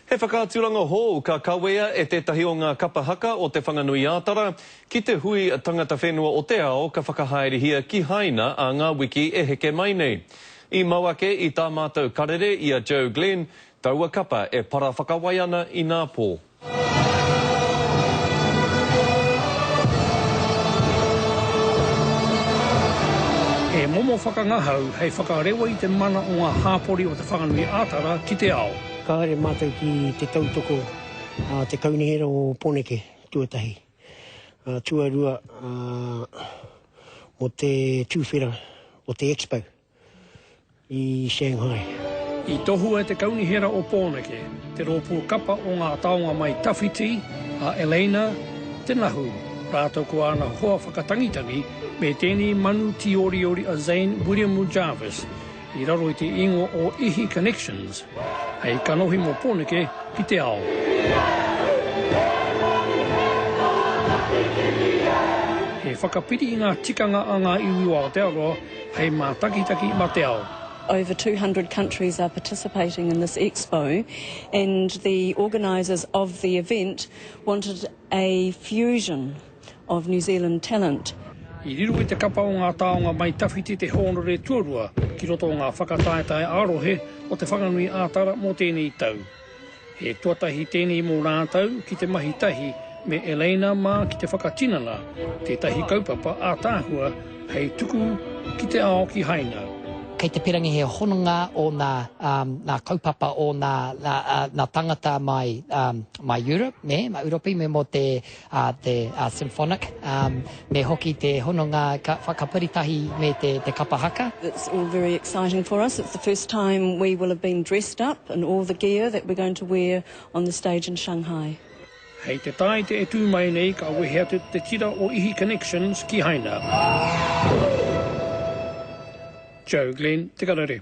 He whakaaturanga hou ka kawea e tētahi o ngā kapa haka o Te Whanganui-ā-Tara ki te hui tangata whenua o te ao ka whakahaerehia ki Haina ā ngā wiki e heke mai nei. I mau ake i tā mātou karere i a Joe Glenn taua kapa e para whakawai ana inā pō. He momo whakangahau hei whakarewa i te mana o ngā hāpori o Te Whanganui-ā-Tara ki te ao. Ka haere mātou ki te tautoko a te Kaunihera o Poneke, tuatahi. Tuarua, mō te tuwhera o te Expo i Shanghai. I tohua e te Kaunihera o Pōneke te rōpū kapa o ngā taonga mai tawhiti a Eleina Te Nahu rātou ko āna hoa whakatangitangi me tēnei manu tīoriori a Zane Wiremu Jarvis i raro i te ingoa o Ihi Connections hei kanohi mō Pōneke ki te ao. He whakapiri i ngā tikanga a ngā iwi o Aotearoa hei mātakitaki mā te ao. Over 200 countries are participating in this expo and the organisers of the event wanted a fusion of New Zealand talent. I riro i te kapa o ngā taonga mai tawhiti te hōnore tuarua ki roto o ngā whakataetae ā-rohe o Te Whanganui ā-Tara mō tēnei tau. He tuatahi tēnei mō rātou ki te mahi tahi me Eleina mā ki te whakatinana tētahi kaupapa ātaahua hei tuku ki te ao ki Haina. Kei te pirangi he hononga o nā, nā kaupapa o nā, nā, nā tangata mai, mai Europe, nē, mai Uropi me mō te, te symphonic, me hoki te hononga ka whakapiri tahi me te, te kapa haka. It's all very exciting for us. It's the first time we will have been dressed up in all the gear that we're going to wear on the stage in Shanghai. Hei te Tāite e tū mai nei ka wehe atu te tira o Ihi Connections ki Haina. Joe Glenn, Te Karere.